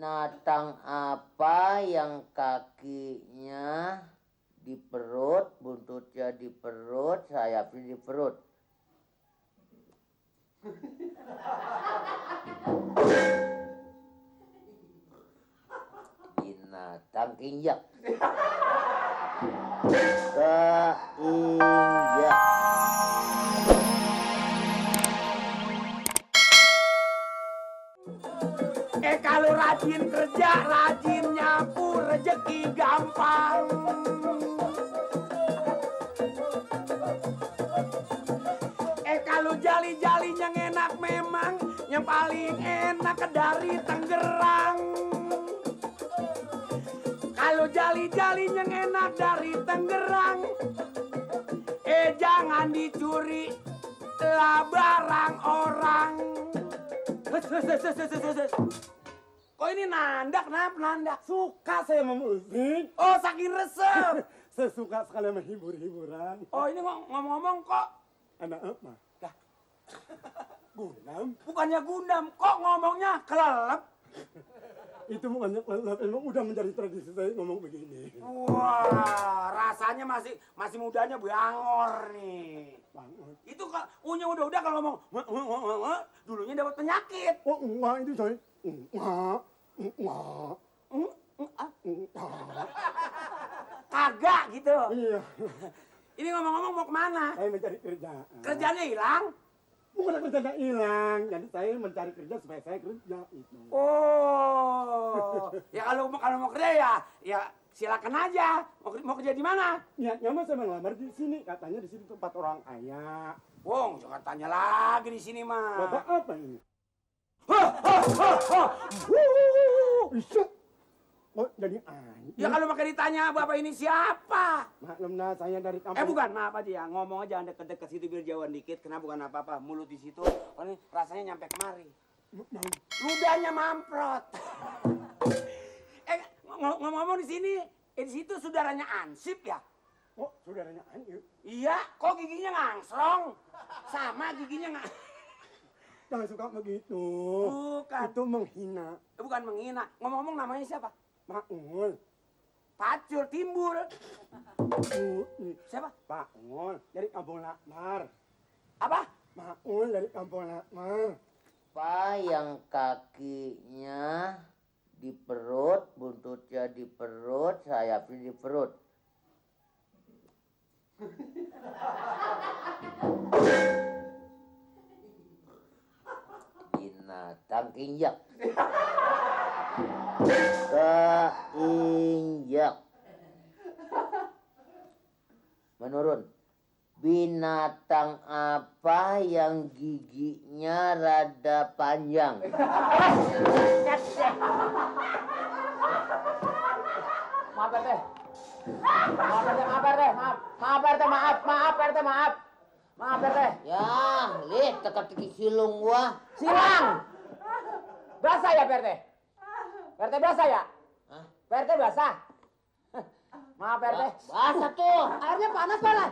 Binatang apa yang kakinya di perut, buntutnya di perut, sayapnya di perut? Binatang keinjak. Keinjak. Kalau rajin kerja, rajin nyapu, rezeki gampang. Kalau jali-jali yang enak memang, yang paling enak dari Tangerang. Kalau jali-jali yang enak dari Tangerang, jangan dicuri lah barang orang. Kok ini nandak, kenapa nandak? Suka saya memusik. Oh, saking resep. Saya suka sekali menghibur-hiburan. Oh, ini ngomong-ngomong kok. Anak apa? Dah. Gundam? Bukannya gundam, kok ngomongnya kelelep? Itu bukannya kelelep, emang udah menjadi tradisi saya ngomong begini. Wah, rasanya masih mudanya bangor nih. Bangor. Itu kok punya udah kalau ngomong dulunya dapat penyakit. Oh, enggak itu coy. Enggak. Kagak gitu. Iya. Ini ngomong-ngomong mau kemana? Saya mencari kerja. Kerjanya hilang? Bukan kerjanya hilang, jadi saya mencari kerja supaya saya kerja itu. Oh, ya kalau mau kerja ya silakan aja. Mau kerja di mana? Niatnya mah saya melamar di sini, katanya di sini tempat orang kaya. Wong, jangan tanya lagi di sini mah. Bapak apa ini? Isyuk. Oh, jadi anjing. Ya kalau makin ditanya bapak ini siapa? Maklum nah, saya dari kampung. Bukan, maaf aja ya. Ngomong aja deket-deket situ biar jauhan dikit. Kenapa bukan apa-apa. Mulut di situ. Oh, ini rasanya nyampe kemari. Ludahnya mamprot. Ngomong-ngomong di sini, di situ saudaranya Ansip ya? Oh, saudaranya Ansip? Iya, kok giginya ngangslong? Sama giginya nggak. Jangan suka begitu. Bukan. Itu menghina. Bukan menghina. Ngomong-ngomong namanya siapa? Makmul. Pacul, Timbul. Siapa? Makmul dari Kampung Lakmar. Apa? Makmul dari Kampung Lakmar. Apa yang kakinya di perut, buntutnya di perut, sayapnya di perut? Binatang keinjak. Keinjak. Menurun. Binatang apa yang giginya rada panjang? Maaf RT. Maaf RT, maaf. Maaf RT. Ya, lihat teka-teki silung gua. Silang. Basah ya PRT? PRT basah ya? Hah? PRT basah? Maaf PRT. Basah tuh. Airnya panas banget.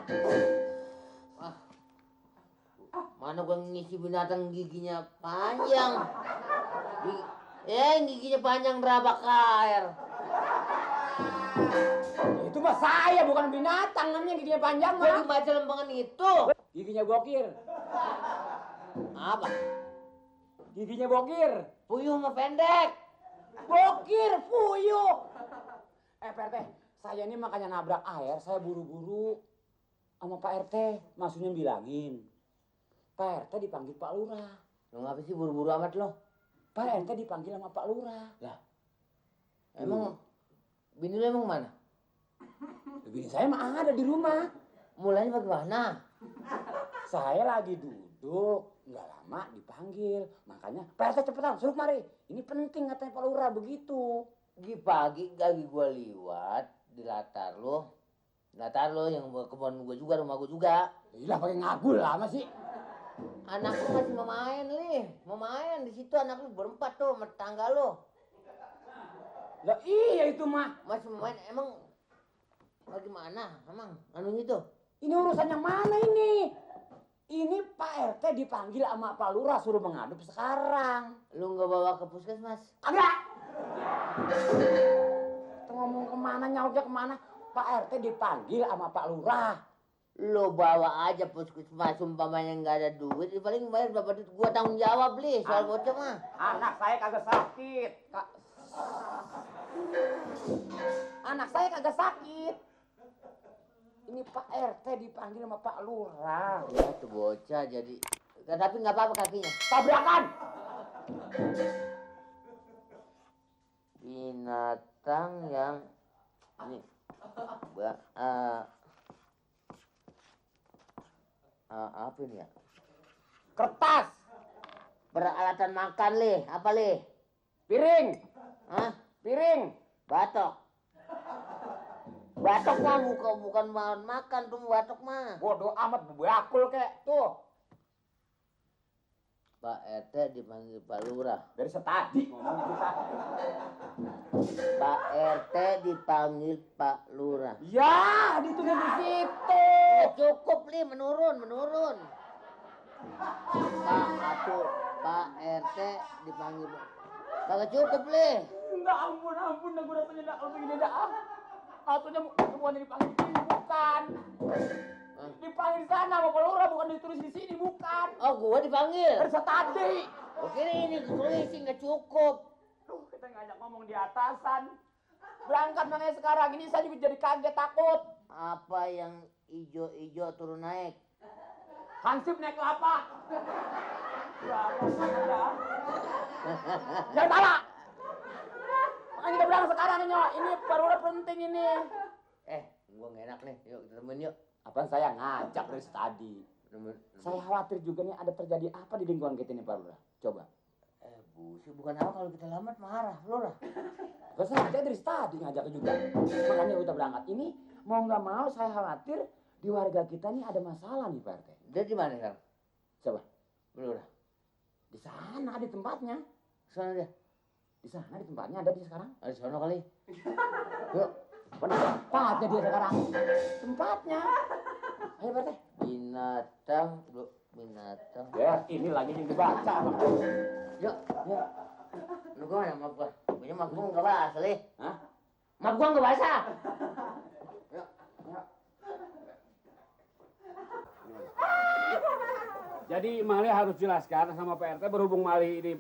Mana gua ngisi binatang giginya panjang. Giginya panjang berapa air. Itu mah saya bukan binatang namanya giginya panjang Gua mah. dibaca lempengan itu. Giginya bokir. Apa? Giginya bokir. Puyuh sama pendek. Bokir, puyuh. PRT, saya ini makanya nabrak air, saya buru-buru sama Pak RT. Maksudnya bilangin, Pak RT dipanggil Pak Lurah. Lo ngapa sih buru-buru amat lo? Pak RT dipanggil sama Pak Lurah. Lah, emang bini lo emang mana? Bini saya mah ada di rumah. Mulanya bagaimana? Saya lagi duduk, nggak lama dipanggil. Makanya, Pak RT cepetan, suruh mari. Ini penting katanya Pak Lurah begitu. Pagi gagi gua liwat di latar lo yang kebun gua juga, rumah gua juga. Iya pakai ngagul lama sih. Anak lu masih mau main di situ, anak lu berempat tuh sama tetangga lo. Lah iya itu mah. Masih mau main, emang bagaimana emang anunya tuh? Ini urusan yang mana ini? Ini Pak RT dipanggil sama Pak Lurah suruh mengadop sekarang. Lu nggak bawa ke puskesmas? Kagak. Ngomong kemana, nyautnya kemana? Pak RT dipanggil sama Pak Lurah. Lo bawa aja puskesmas umpamanya nggak ada duit, paling bayar berapa duit, gua tanggung jawab li soal bocah mah. Anak saya kagak sakit. Anak saya kagak sakit. Ini Pak RT dipanggil sama Pak Lurah. Ya tuh bocah jadi, tapi nggak apa-apa kakinya. Tabrakan. Binatang yang ini apa ini ya? Kertas. Peralatan makan li, apa li? Piring. Hah? Piring. Batok. Batok mah bukan bahan makan tuh batok mah. Bodoh amat bakul kek. Tuh. Pak RT dipanggil Pak Lurah. Dari setadi ngomong kita. Pak RT dipanggil Pak Lurah. Ya, ditulis di situ. Cukup li, menurun. Pak RT dipanggil. Kagak cukup li. Enggak, ampun, gue rasanya enggak kalau begini dah. Atunya bukan dipanggil di sini, bukan. Dipanggil di sana sama Pak Lurah, bukan ditulis di sini, bukan. Oh, gua dipanggil. Dari setadi. Oke ini tulis nggak cukup. Duh, kita ngajak ngomong di atasan. Berangkat namanya sekarang ini saya juga jadi kaget takut. Apa yang ijo-ijo turun naik? Hansip naik kelapa. Jangan salah. Makanya kita berangkat sekarang ini Pak Lurah penting ini. Gua nggak enak nih. Yuk kita temuin yuk. Apaan saya ngajak dari tadi. Saya khawatir juga nih ada terjadi apa di lingkungan kita nih Pak Lurah. Coba. Bukan apa kalau kita lambat marah, Lurah. Gak sengaja dari tadi ngajak juga. Makanya kita berangkat ini mau nggak mau saya khawatir di warga kita nih ada masalah nih Pak RT. Dia di mana sekarang? Coba. Lurah. Di sana di tempatnya. Sana dia. Di sana di tempatnya ada dia sekarang. Ada sono kali. Yuk. Mana tempatnya dia sekarang? Tempatnya. Ayo Pak RT. Binatang. Ya, ini lagi yang dibaca. Yuk. Lu gua mana map gua? Punya map gua nggak bahasa li. Hah? Map gua nggak bahasa. Yuk. Jadi Mali harus jelaskan sama Pak RT berhubung Mali ini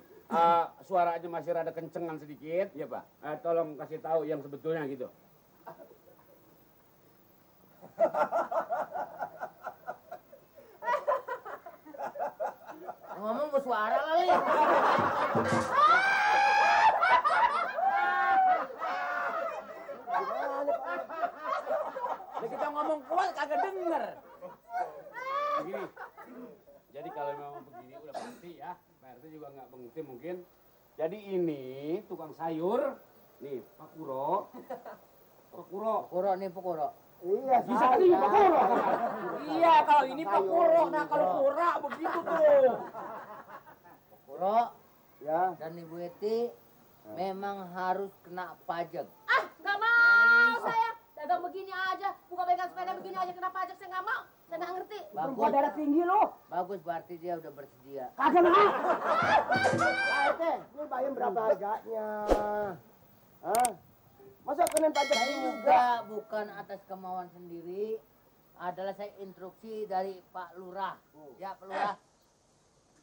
suaranya masih rada kencengan sedikit. Iya Pak. Tolong kasih tahu yang sebetulnya gitu. Ngomong bersuara kali. Nah, kita ngomong kuat kagak denger. Begini. Jadi kalau memang begini udah pasti ya. Pak RT juga nggak mengerti mungkin. Jadi ini tukang sayur. Nih Pak Kuro. Pak Kuro. Iya, bisa tadi Pak Kuro. Iya, kalau ini Pak Kuro. Nah, kalau Kura begitu tuh. Pak Kuro Ya. dan Ibu Eti memang harus kena pajak. Ah, nggak mau saya. Dagang begini aja, buka pegang sepeda begini aja kena pajak, saya nggak mau. Saya nggak ngerti. Bagus. Darah tinggi lo. Bagus berarti dia udah bersedia. Kagak mau. Pak RT, ini bayam berapa harganya? Hah? Masa kena pajak Saya juga? juga bukan atas kemauan sendiri, adalah saya instruksi dari Pak Lurah. Ya Pak Lurah.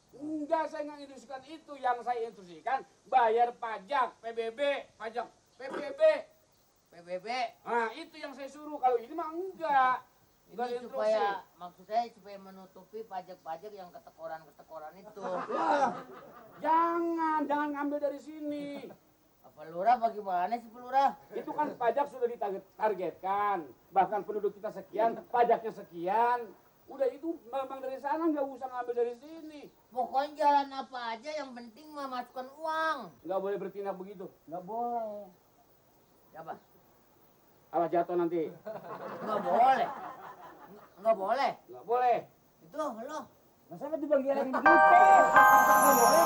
Enggak, saya nggak instruksikan itu. Yang saya instruksikan bayar pajak PBB, pajak PBB. PBB. Nah, itu yang saya suruh. Kalau ini mah enggak. Enggak Ini instruksi. maksud saya supaya menutupi pajak-pajak yang ketekoran-ketekoran itu. Jangan ngambil dari sini. Pak Lurah bagaimana sih Pak Lurah? Itu kan pajak sudah ditargetkan. Bahkan penduduk kita sekian, pajaknya sekian. Udah itu memang dari sana, nggak usah ngambil dari sini. Pokoknya jalan apa aja yang penting mah masukkan uang. Nggak boleh bertindak begitu. Nggak boleh. Siapa? Alah jatuh nanti. Nggak boleh. Nggak boleh. Nggak boleh. Itu lo. Masa dibanggilin gitu? Nggak boleh.